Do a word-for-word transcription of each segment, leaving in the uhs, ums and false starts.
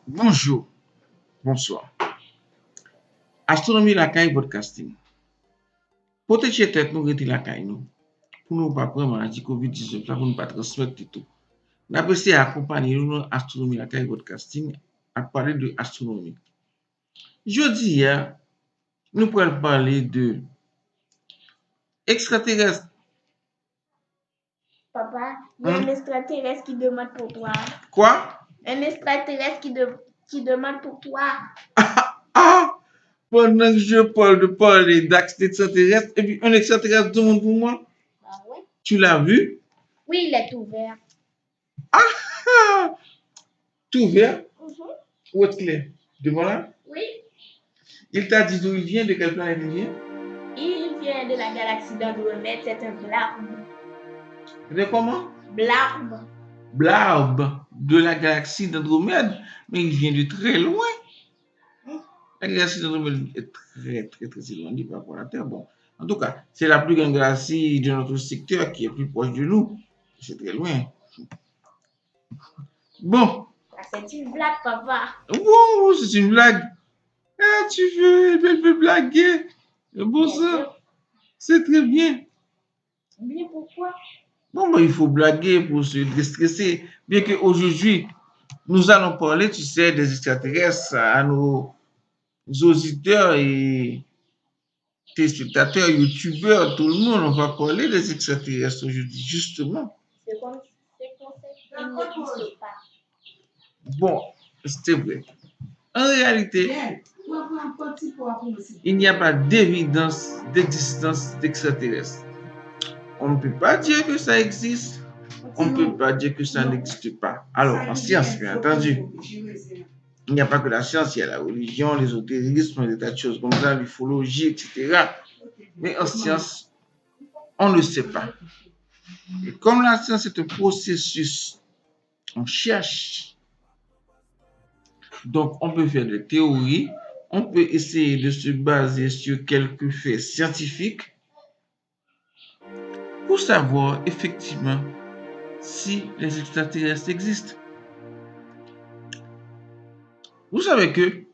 Bonjou, bonswa. Astwonomi Lakay Broadcasting. Pwoteje tèt nou, rete lakay nou, pou nou pa pran maladi kovid diznèf la, pou nou pa transmèt li tou. N ap eseye akonpanye nou nan Astwonomi Lakay Broadcasting, ap pale de astwonomi. Jodi a, nou pral pale de ekstraterès. Papa, il y a un extraterrestre qui demande pour toi. Kwa? Un extraterrestre qui, de, qui demande pour toi. Ah! Pendant que je parle de parler d'extraterrestres, et puis un extraterrestre demande pour moi. Bah ouais. Tu l'as vu? Oui, il est ouvert. Ah! Tout vert, Mhm. ou est clair? Devant là? Oui. Il t'a dit d'où il vient, de quelle planète il vient? Il vient de la galaxie d'Andromède, c'est un blab. De comment? Blab. Blab, de la galaxie d'Andromède, mais il vient de très loin. La galaxie d'Andromède est très, très, très éloignée par rapport à la Terre. Bon, en tout cas, c'est la plus grande galaxie de notre secteur qui est plus proche de nous. C'est très loin. Bon. Ça, c'est une blague, papa. Wow, c'est une blague. Ah, tu veux, elle veut blaguer. Bon, Bien ça, sûr. C'est très bien. Bien, pourquoi? Bon, ben, il faut blaguer pour se déstresser. Bien que aujourd'hui, nous allons parler, tu sais, des extraterrestres à nos auditeurs et téléspectateurs, youtubeurs, tout le monde. On va parler des extraterrestres aujourd'hui, justement. C'est comme, c'est comme ça qu'il n'existe pas. Bon, c'est vrai. En réalité, il n'y a pas d'évidence d'existence d'extraterrestres. On ne peut pas dire que ça existe, on ne peut pas dire que ça n'existe pas. Alors, en science, bien entendu, il n'y a pas que la science, il y a la religion, l'ésotérisme, des tas de choses comme ça, l'ufologie, et cetera. Mais en science, on ne sait pas. Et comme la science est un processus, on cherche. Donc, on peut faire des théories, on peut essayer de se baser sur quelques faits scientifiques pour savoir effectivement si les extraterrestres existent. Vous savez que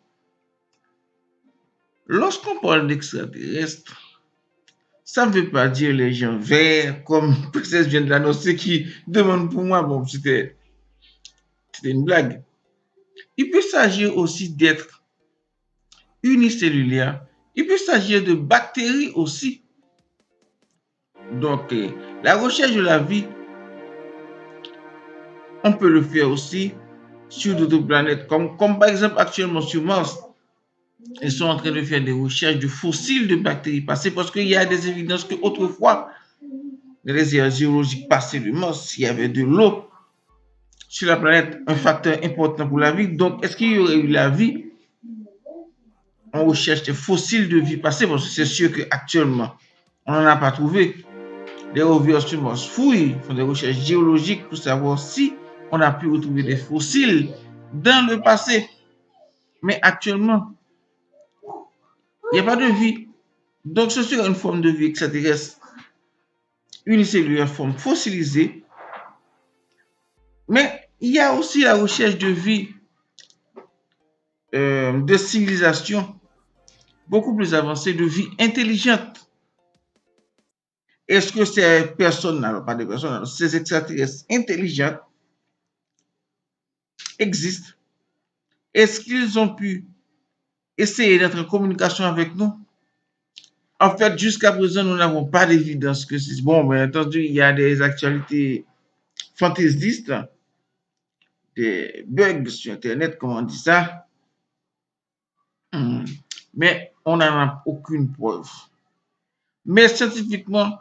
lorsqu'on parle d'extraterrestres, ça ne veut pas dire les gens verts, comme Princesse vient de l'annoncer, qui demande pour moi. Bon, c'était, c'était une blague. Il peut s'agir aussi d'êtres unicellulaires. Il peut s'agir de bactéries aussi. Donc, euh, la recherche de la vie, on peut le faire aussi sur d'autres planètes, comme, comme par exemple actuellement sur Mars. Ils sont en train de faire des recherches de fossiles de bactéries passées parce qu'il y a des évidences que autrefois, dans les éras géologiques passées de Mars, il y avait de l'eau sur la planète, un facteur important pour la vie. Donc, est-ce qu'il y aurait eu la vie? On recherche des fossiles de vie passée parce que c'est sûr qu'actuellement, on n'en a pas trouvé. Les rovers sur Mars fouillent, font des recherches géologiques pour savoir si on a pu retrouver des fossiles dans le passé. Mais actuellement, il n'y a pas de vie. Donc, ce serait une forme de vie extraterrestre, unicellulaire, forme fossilisée. Mais il y a aussi la recherche de vie, euh, de civilisation beaucoup plus avancée, de vie intelligente. Est-ce que ces personnes, alors pas des personnes, alors ces extraterrestres intelligents existent? Est-ce qu'ils ont pu essayer d'entrer en communication avec nous? En fait, jusqu'à présent, nous n'avons pas d'évidence que c'est... Bon, bien entendu, il y a des actualités fantaisistes, des bugs sur Internet, comme on dit ça. Hmm. Mais on n'en a aucune preuve. Mais scientifiquement,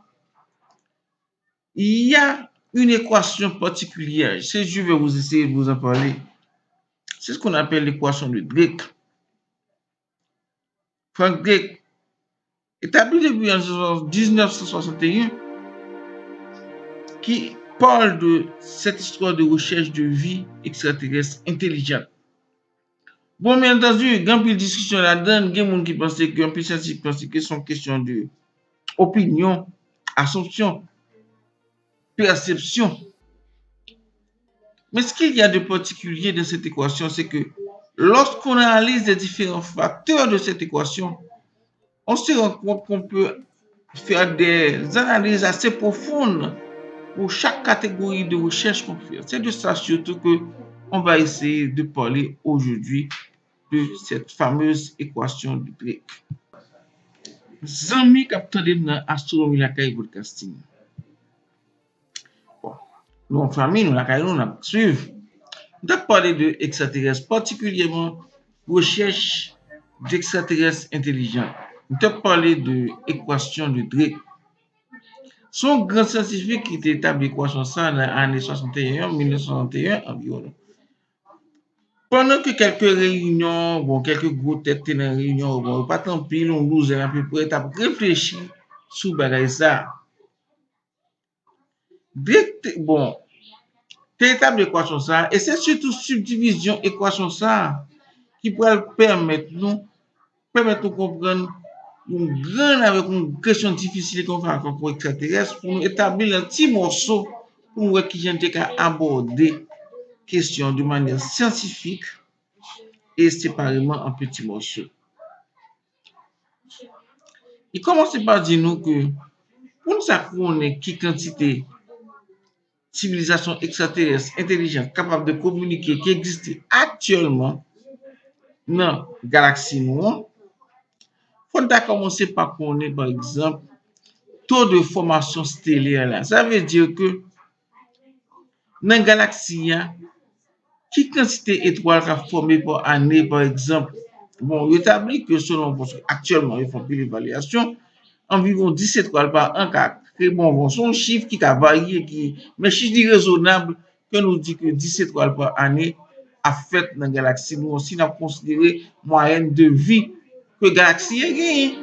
il y a une équation particulière. C'est, je vais vous essayer de vous en parler. C'est ce qu'on appelle l'équation de Drake. Frank Drake, établi depuis en dix-neuf cent soixante et un, qui parle de cette histoire de recherche de vie extraterrestre intelligente. Bon, bien entendu, gen anpil diskisyon ladan, gen moun ki panse ke, anpil syantifik panse ke se yon kesyon de opinyon, asonpsyon, pèsepsyon. Mais ce qu'il y a de particulier dans cette équation, c'est que Lorsqu'on analyse les différents facteurs de cette équation, on se rend compte qu'on peut faire des analyses assez profondes pour chaque catégorie de recherche qu'on fait. C'est de ça surtout que on va essayer de parler aujourd'hui, de cette fameuse équation de Drake. Zanmi k ap tande m nan Astronomi Lakay Broadcasting. Bon, nou an fanmi, nou lakay nou, n ap swiv. M t ap pale de ekstraterès, patikilyèman rechèch dekstraterès entelijan. M t ap pale de ekwasyon de Drake. Se yon gran syantifik ki te etabli ekwasyon sa a nan ane swasanteyen, mil nèf san swasanteyen anviwon. Pandan ke kèlke reyinyon, bon, kèlke gwo tèt te nan reyinyon, bon, yo pa t anpil, yon douzèn apeprè, t ap reflechi sou bagay sa a. Drake te, bon, te etabli ekwasyon sa a, e se sitou sibdivizyon ekwasyon sa a ki pral pèmèt nou, pèmèt nou konprann yon grenn avèk yon kesyon difisil ki gen rapò avèk ekstraterès, pou nou etabli l an ti mòso, pou nou wè kijan nou te ka abòde kesyon de manyè syantifik e separeman an piti mòso. Li kòmanse pa di nou ke pou n sa konnen ki kantite sivilizasyon ekstraterès entelijan kapab de kominike ki egziste aktyèlman nan galaksi nou an, fò n ta kòmanse pa konnen, pa egzanp, to de fòmasyon stelè la. Sa vle di ke nan galaksi a, ki kantite etwal k ap fòme pa ane, pa egzanp? Bon, yo etabli ke selon, paske aktyèlman, yo fè anpil evalyasyon, anviwon dis etwal pa an ka kreye, bon, bon, se yon chif ki ka varye, ki, men chif li rezonab ke nou di ke dis etwal pa ane ap fèt nan galaksi nou an, si n ap konsidere mwayèn de vi ke galaksi a genyen.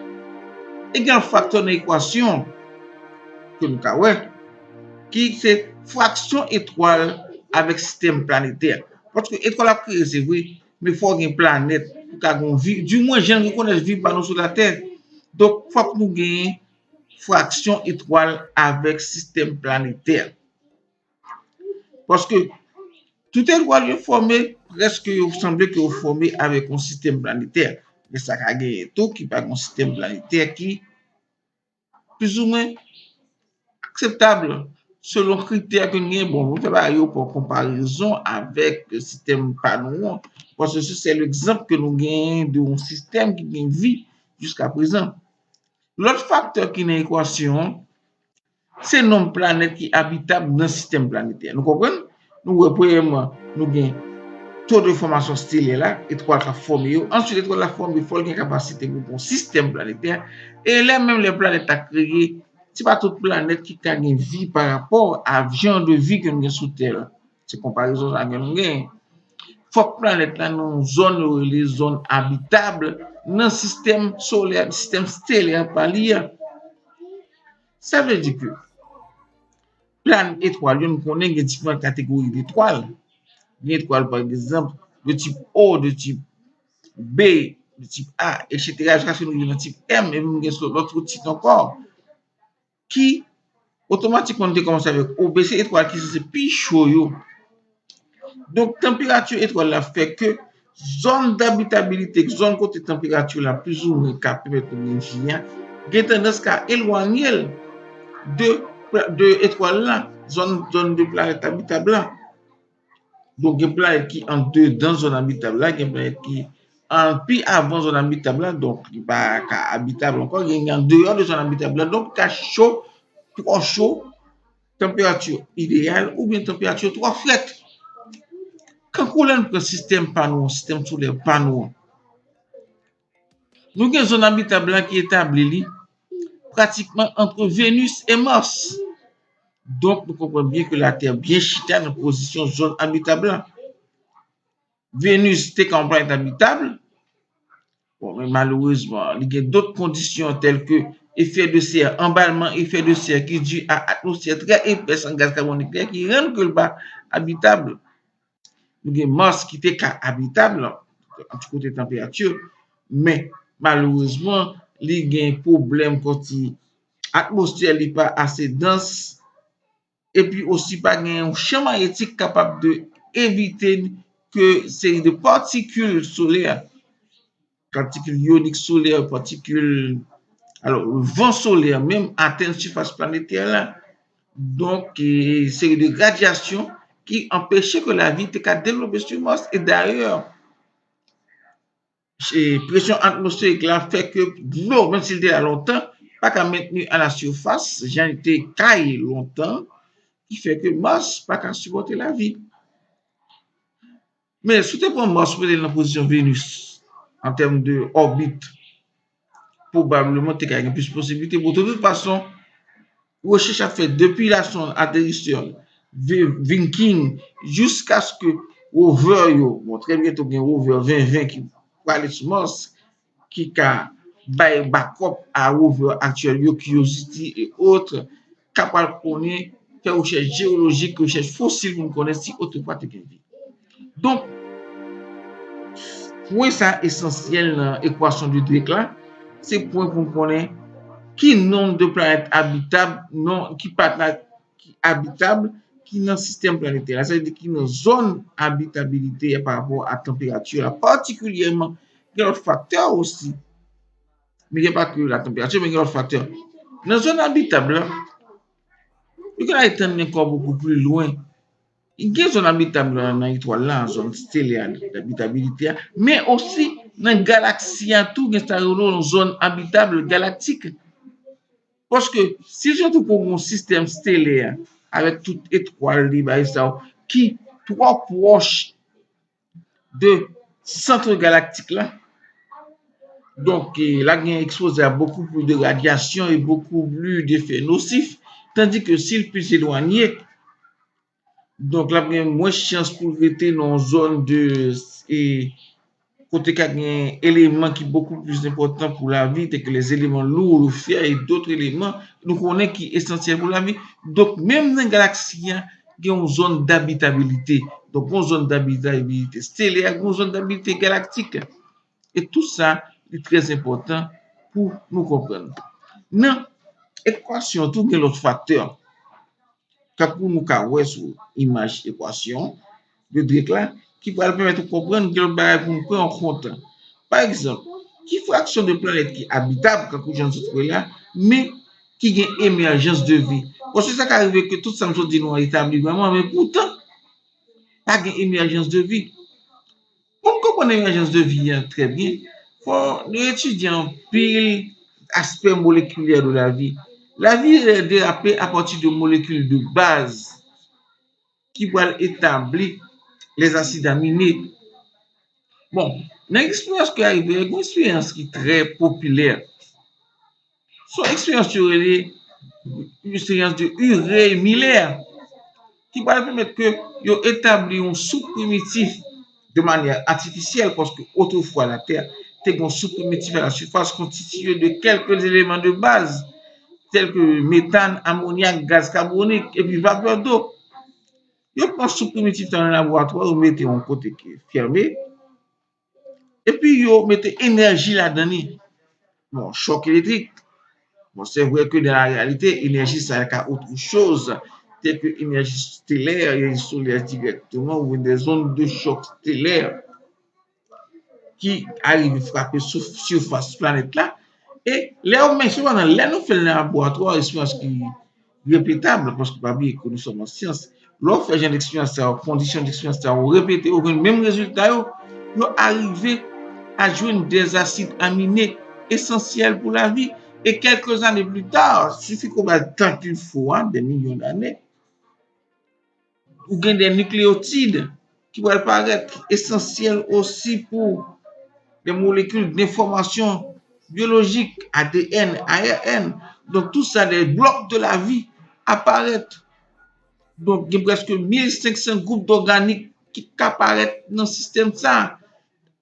E gen yon faktè nan ekwasyon ke nou ka wè, ki se fraksyon etwal avèk sistèm planetè. Paske etwal ap kreye, se vre, men fò gen planèt pou ka gen vi. Dimwen, jan n rekonèt vi pa nou sou Latè. Donk, fòk nou genyen fraksyon etwal avèk sistèm planetè. Paske tout etwal yo fòme, prèske yo sanble ke yo fòme avèk yon sistèm planetè. Men sa ka genyen tou ki pa gen yon sistèm planetè ki plizoumwen akseptab selon kritè ke n gen. Bon, nou fè bagay yo pa konparezon avèk sistèm pa nou an, paske se sèl egzanp ke nou genyen de yon sistèm ki gen vi jiskaprezan. Lòt faktè ki nan ekwasyon an, se nonb planèt ki abitab nan sistèm planetè. Nou konprann? Nou wè, premyèman, nou gen to de fòmasyon stelè la, etwal k ap fòme yo. Answit, etwal la fòme, fò l gen kapasite pou gen yon sistèm planetè. E lè menm lè planèt la kreye, se pa tout planèt ki ka gen vi pa rapò a jan de vi ke nou gen sou Tè la. Se konparezon sa ke nou genyen. Fòk planèt la nan yon zòn yo rele zòn abitab nan sistèm solè, sistèm stelè pa li a. Sa vle di ke planèt, etwal yo, nou konnen gen diferan kategori de etwal. Gen etwal, pa egzanp, de tip O, de tip B, de tip A, etsetera, jiskaske nou rive nan tip M, epi nou gen lòt tit ankò, ki otomatikman nou te kòmanse avèk O, B, se etwal ki sanse pi cho yo. Donk, tanperati etwal la fè ke zòn dabitabilite, zòn kote tanperati la plizoumwen ka pèmèt nou gen vi a, gen tandans ka elwanye l de, de etwal la, zòn, zòn de planèt abitab la. Donk, gen planèt ki andedan zòn abitab la, gen planèt ki an pi avan zòn abitab la, donk, li pa ka abitab ankò, gen, gen andeyò de zòn abitab la, donk, li ka cho, twò cho, tanperati ideyal oubyen tanperati twò frèt. Kankou lè n pran sistèm pa nou an, sistèm solè pa nou an, nou gen zòn abitab la ki etabli li pratikman ant Venus e Mars. Donk, nou konprann byen ke Latè byen chita nan pozisyon zòn abitab la. Venus te ka yon planèt abitab, bon, men malerezman, li gen dòt kondisyon tèl ke efè de sè, anbalman efè de sè ki di a atmosfè trè epès an gaz kabònik la ki rann ke l pa abitab. Nou gen Mars ki te ka abitab, an ti kote tanperati, men malerezman, li gen pwoblèm kòti atmosfè li pa ase dans, epi osi pa gen yon chan mayetik kapab de evite ke seri de patikil solè, patikil iyonik solè, patikil, alò, van solè menm atenn sifas planetè la. Donk, e, seri de radyasyon ki anpeche ke lavi te ka devlope sou Mars. E dayè, e, presyon atmosferik la fè ke dlo, menm si l te la lontan, pa ka mentni a la sifas, jan li te ka ye lontan, ki fè ke Mars pa ka sipòte lavi. Men, si w te pran Mars, w mete l nan pozisyon Venus, an tèm de òbit, pwobableman te ka gen plis posiblite. Bon, de tout fason, rechèch ap fèt depi la sonn aterisè Vi-, Viking jiskaske rover yo, bon, trè byento gen rover ven ven ki prale sou Mars, ki ka bay bakòp a rover aktyèl yo, Curiosity e otre, ka pral konnen, fè rechèch jeyolojik, rechèch fosil pou n konnen si otrefwa te gen vi. Donk, pwen sa esansyèl nan ekwasyon de Drake la, se pwen pou n konnen ki nonb de planèt abitab, non, ki planèt ki abitab, ki nan sistèm planetè la, sa vle di ki nan zòn abitabilite a pa rapò a tanperati a, patikilyèman, gen lòt faktè osi. Men gen pa ke la tanperati, men gen lòt faktè. Nan zòn abitab la, yo ka etann ankò bokou pli lwen. Gen zòn abitab nan, nan etwal la, zòn stelè a, abitabilite a, men osi nan galaksi a tou, gen sa yo rele yon zòn abitab galaktik. Paske si jan tou pou yon sistèm stelè avèk tout etwal li, bagay sa yo, ki twò pwòch de sant galaktik la, donk, e, l ap gen ekspoze a bokou plis de radyasyon e bokou plis de fè nosif, tandi ke si l plis elwanye, donk, l ap gen mwens chans pou l rete nan yon zòn de, e, kote ka gen eleman ki bokou plis enpòtan pou lavi, tèlke les éléments lourds, le fer et d'autres éléments, nou konnen ki esansyèl pou lavi. Donk, menm nan galaksi a, gen yon zòn dabitabilite. Donk, yon zòn dabitabilite stelè, gen yon zòn dabitabilite galaktik. E tou sa, li trè enpòtan pou nou konprann. Nan ekwasyon tou, gen lòt faktè. Tankou nou ka wè sou imaj ekwasyon de Drake la, ki pral pèmèt ou konprann gen lòt bagay pou nou pran an kont. Pa egzanp, ki fraksyon de planèt ki abitab, tankou jan n sot wè la, men ki gen emèjans de vi? Paske sa ka rive ke tout sa m sot di nou an etabli vrèman, men poutan, pa gen emèjans de vi. Pou n konprann emèjans de vi a trè byen, fò nou etidye anpil aspè molekilè de lavi. Lavi derape apati de molekil de baz ki pral etabli les acides aminés. Bon, nan eksperyans ki arive, gen eksperyans ki trè popilè. Se yon eksperyans yo rele eksperyans de Urey-Miller, ki pral pèmèt ke yo etabli yon soup primitif de manyè atifisyèl, paske otrefwa Latè te gen yon soup primitif a la sifas konstitiye de kèlke eleman de baz, tèlke metàn, amonyak, gaz kabonik, epi vapè dlo. Yo pran soup primitif la nan laboratwa, yo mete yon kote ki fèmen, epi yo mete enèji ladan li. Bon, chòk elektrik. Bon, se vre ke dan la reyalite, enèji sa ka otre choz, tèlke enèji stelè, enèji solè dirèkteman, oubyen des ondes de choc stellaires ki arive frape sou sifas planèt la. E lè yo, men sepandan, lè nou fè l nan laboratwa, eksperyans ki repetab, paske pa bliye ke nou sòm an syans. Lè w fè jan eksperyans sa yo, kondisyon eksperyans sa yo repete, ou jwenn menm rezilta yo, yo arive a jwenn des acides aminés esansyèl pou lavi. E kèlke zane pli ta, sifi ke w ba l tan ke l fo a, des millions d'années, ou gen de nikleyotid ki pral parèt, ki esansyèl osi pou de molekil de enfòmasyon byolojik, A D N, A R N. Donk, tou sa, de blòk de lavi aparèt. Donk, gen prèske mil senk san gwoup dòganik ki ka parèt nan sistèm sa,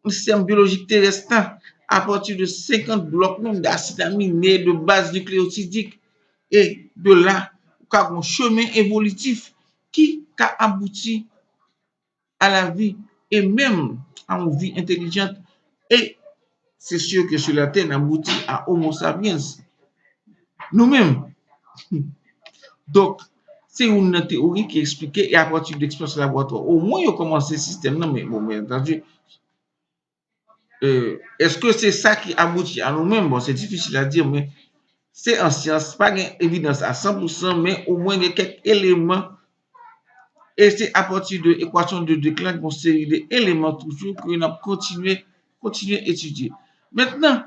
nan sistèm byolojik terès la, apati de senkant blòk menm de asid amine, de baz nikleyosidik. E de la, ou ka gen yon chemen evolitif ki ka abouti a la vi e menm a yon vi entelijant. E se si ke sou latè n abouti a Homo sapiens. Nou menm. Donk, Se youn nan teyori ki eksplike, e apati de eksperyans laboratwa, omwen yo kòmanse sistèm nan, men bon, byen antandi, èske se sa ki abouti a nou menm? Bon, se difisil a di, men se an syans, pa gen evidans a san pou san, men omwen gen kèk eleman, e se apati de ekwasyon de Drake la, gen yon seri de eleman toujou ke n ap kontinye, kontinye etidye. Mentnan,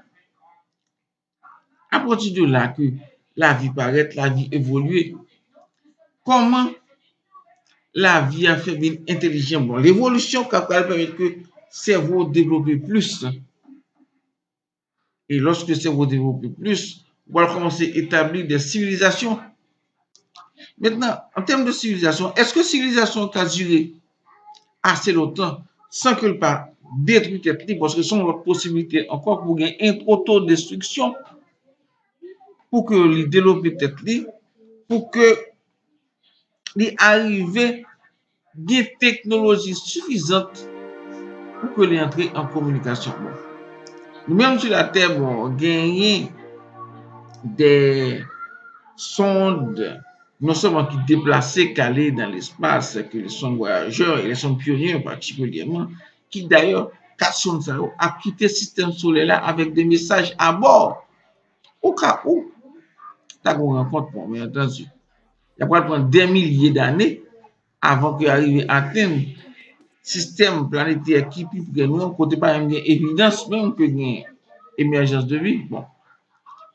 apati de la ke lavi parèt, lavi evolye, kòman lavi a fè vin entelijan? Bon, levolisyon ka pral pèmèt ke sèvo devlope plis. E lòske sèvo devlope plis, ou pral kòmanse etabli de sivilizasyon. Mentnan, an tèm de sivilizasyon, èske sivilizasyon ka dire ase lontan san ke l pa detwi tèt li? Paske se yon lòt posiblite ankò pou gen en otodestriksyon, pou ke li devlope tèt li, pou ke li arive gen teknoloji sifizant pou ke li antre an kominikasyon. Bon, nou menm sou latè, bon, genyen de sonde non sèlman ki deplase, k ale nan lespas, ke les sondes voyageurs et les sondes pionnières particulièrement, ki dayè kat sonde sa yo ap kite sistèm solè la avèk de mesaj abò. Oka ou ta gen yon rankont, bon, byen antandi, y ap pral pran dè milye dane avan ke yo arive atenn sistèm planetè ki pi pre nou an, kote pa menm gen evidans menm ke gen emèjans de vi. Bon,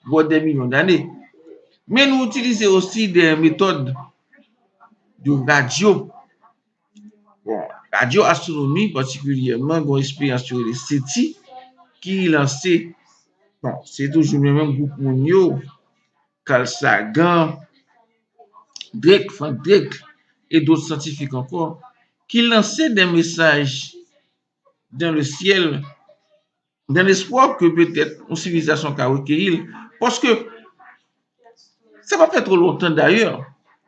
gwo dè milyon dane. Men nou itilize osi de metòd de radyo. Bon, radyo astwonomi, patikilyèman, gen yon eksperyans yo rele seti, ki lanse, bon, se toujou menm, menm gwoup moun yo, Carl Sagan, Drake, Frank Drake, e dòt syantifik ankò, ki lanse de mesaj dans le ciel, dans l'espoir que peut-être yon sivilizasyon ka rekeyi l. Paske sa pa fè twò lontan dayè,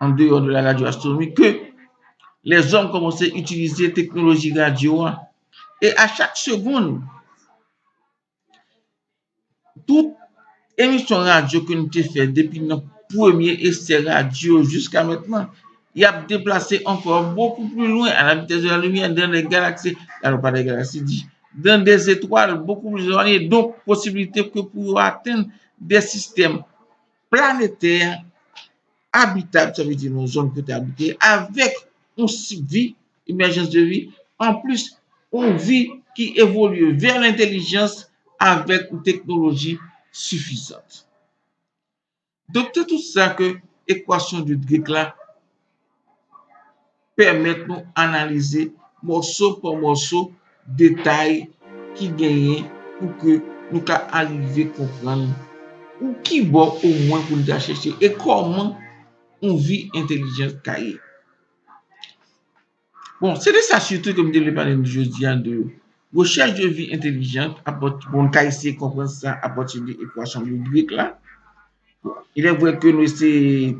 an deyò de la radyo astwonomik, ke lèzòm kòmanse itilize teknoloji radyo a. E a chak segonn, tout emisyon radyo ke nou te fè depi nan premye esè radyo jiska mentnan, y ap deplase ankò bokou pli lwen, à la vitesse de la lumière, dans des galaxies, alò pa des galaxies, di, dans des étoiles beaucoup plus éloignées. Donk, posiblite ke pou yo atenn de sistèm planetè abitab, sa vle di yon zòn kote abite, avèk yon vi, emèjans de vi, anplis, yon vi ki evolye vè lentèlijans avèk yon teknoloji sifizant. Donk, se tout sa ke ekwasyon de Drake la pèmèt nou analize mòso pa mòso detay ki genyen pou ke nou ka arive konprann ou ki bò omwen pou nou ta chèche e kòman yon vi entèlijant ka ye. Bon, se de sa sitou ke m te vle pale nou jodi a, de rechèch de vi entèlijant, apati, bon, nou ka eseye konprann sa apati de ekwasyon de Drake la. Bon, il est vrai que nou eseye,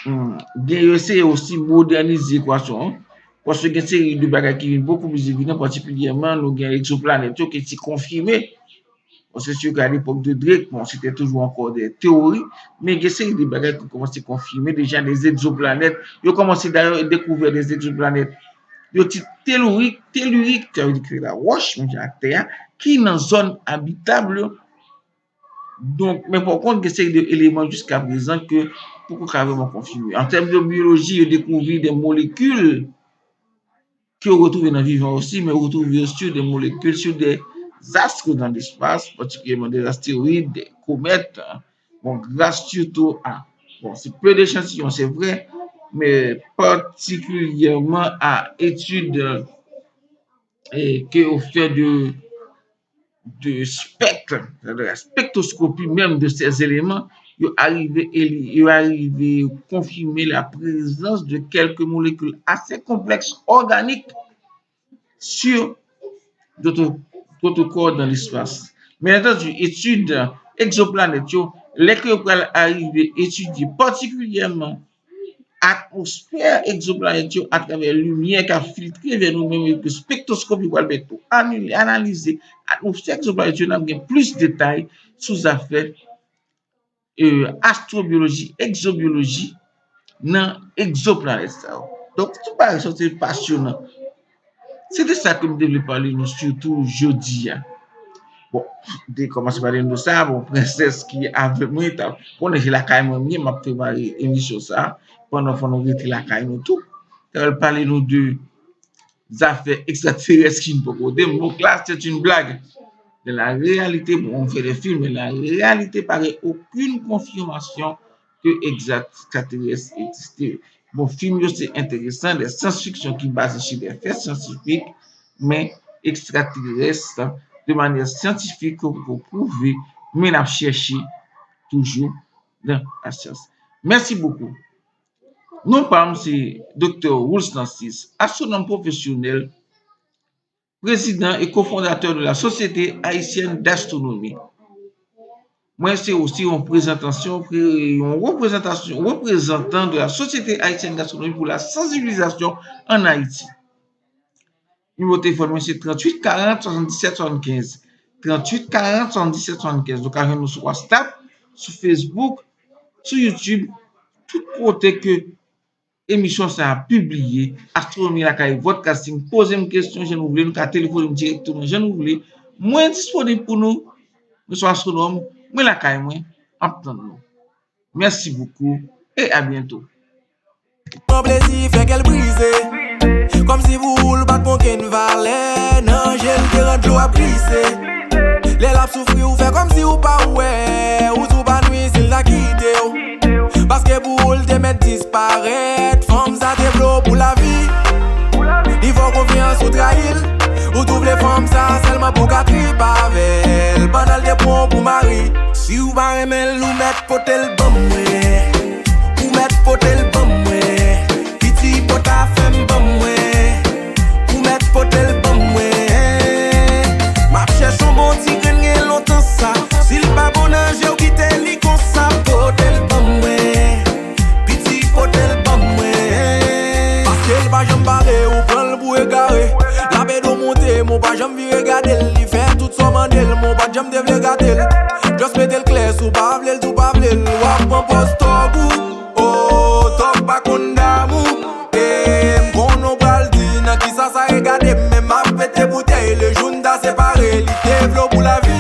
hmm, gen, yo eseye osi modènize ekwasyon an, paske gen seri de bagay ki vin bokou plis evidan, patikilyèman, nou gen egzoplanèt yo ki te konfime. Bon, se si ke a lepòk de Drake, bon, se te toujou ankò de teyori, men gen seri de bagay ki kòmanse konfime deja, de egzoplanèt. Yo kòmanse dayè dekouvè de egzoplanèt de tip telurik, telurik, sa vle di ke la wòch, menm jan ak tè a, ki nan zòn abitab yo. Donk, men pa kont, gen seri de eleman jiska prezan ke poko ka vrèman konfime. An tèm de biyoloji, yo dekouvri de molekil ke yo retwouve nan vivan osi, men yo retwouve yo sur des molécules, sur des astres dans l'espace, particulièrement des astéroïdes, des comètes. Bon, gras sitou a, bon, se pe de echantiyon, se vre, men patikilyèman a etid, e, ke yo fè de de spèk, de la spectroscopie même de ces éléments, yo arive, yo arive konfime la prezans de kèlke molekil ase konplèks òganik sur d'autres, d'autres corps dans l'espace. Byen antandi, etid egzoplanèt yo, lè ke yo pral arive etidye patikilyèman atmosfè egzoplanèt yo atravè limyè k ap filtre vè nou menm e ke spektroskopi pral pèmèt nou analize atmosfè egzoplanèt yo, n ap gen plis detay sou zafè, e, astrobiyoloji, egzobiyoloji, nan egzoplanèt sa yo. Donk, tout bagay sa yo te pasyonan. Se de sa ke m te vle pale nou sitou jodi a. Bon, m te kòmanse pale nou de sa, bon, prensès ki avèk mwen, ta konnen se lakay mwen m ye, m ap prepare emisyon sa, pandan fò nou rete lakay nou tou. Te pral pale nou de zafè ekstraterès ki n poko de. Mo classe, c'est une blague. Dans la réalité, bon, on fait des films, mais la réalité, pa gen okenn konfimasyon ke ekstraterès egziste. Bon, fim yo se enteresan, de science-fiction ki baze sou de fè syantifik, men ekstraterès, de mannyè syantifik, poko pwouve, men n ap chèche toujou nan lasyans. Mèsi bokou. Non pa m se Doktè Woolstan Sis, astwonòm pwofesyonèl, président et cofondateur de la Société Haïtienne d'Astronomie. Mwen se osi yon prezantasyon, yon reprezantasyon, reprezantan de la Société Haïtienne d'Astronomie pour la sensibilisation en Haïti. Nimewo telefòn mwen se tranntuit karant swasanndisèt swasannkenz. Tranntuit karant swasanndisèt swasannkenz. Ou ka jwenn nou sou WhatsApp, sou Facebook, sou YouTube, tout kote ke emisyon sa a pibliye, Astwonomi Lakay Vodcasting. Poze m kesyon jan nou vle, nou ka telefone m dirèkteman jan nou vle. Mwen disponib pou nou. Mwen se yon astwonòm, mwen lakay mwen, m ap tann nou. Merci beaucoup et à bientôt. Pran plezi fè kè l brize. Kòmsi pou ou l pa t gon kenn valè. Nan je l te rad dlo ap glise. Lè l ap soufri ou fè kòmsi ou pa wè. Ou di w pa nwi si l ta kite w. Paske pou ou l te mèt disparèt. Fanm sa te vle w pou lavi. Li fè w konfyans ou trayi l. Ou tou vle fanm sa sèlman pou w ka trip avè l. Pandan l te pran w pou mari. Si w pa renmen l ou mèt pote l ban mwen. Ou mèt pote l ban mwen. Piti pòt a fè m ban mwen. Ou mèt pote l ban mwen. M ap chèche yon bon ti grenn gen lontan sa. Si l pa bon nan je w kite li konsa. Pote l ban mwen. Piti pote l ban mwen. Paske l pa janm pale ou pran l pou egare. L ap ede w monte men w pa janm vire gade l. Li fè tout sa w mande l men w pa t janm te vle gade l. Just mete l klè si w pa vle l tou pa vle l. W ap pran pòz tòg ou. Oh, tòg pa konn damou. E m konnen w pral di nan kisa sa regade m. Men m ap pete boutèy le jou n ta separe. Li te vle w pou lavi.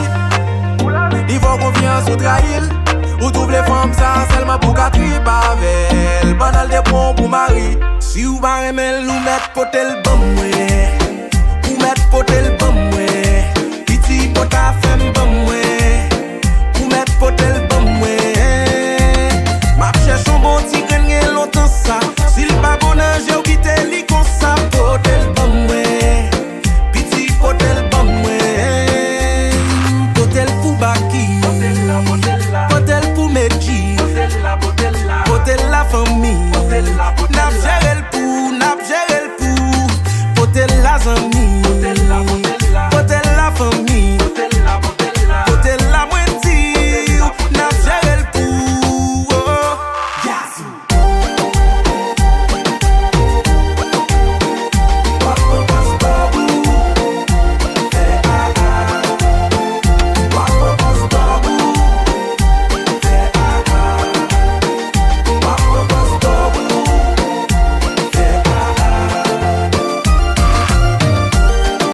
Li fè w konfyans ou trayi l. Ou tou vle fanm sa sèlman pou w ka trip avè l. Pandan l te pran w pou mari. Si w pa renmen l ou mèt pote l ban mwen.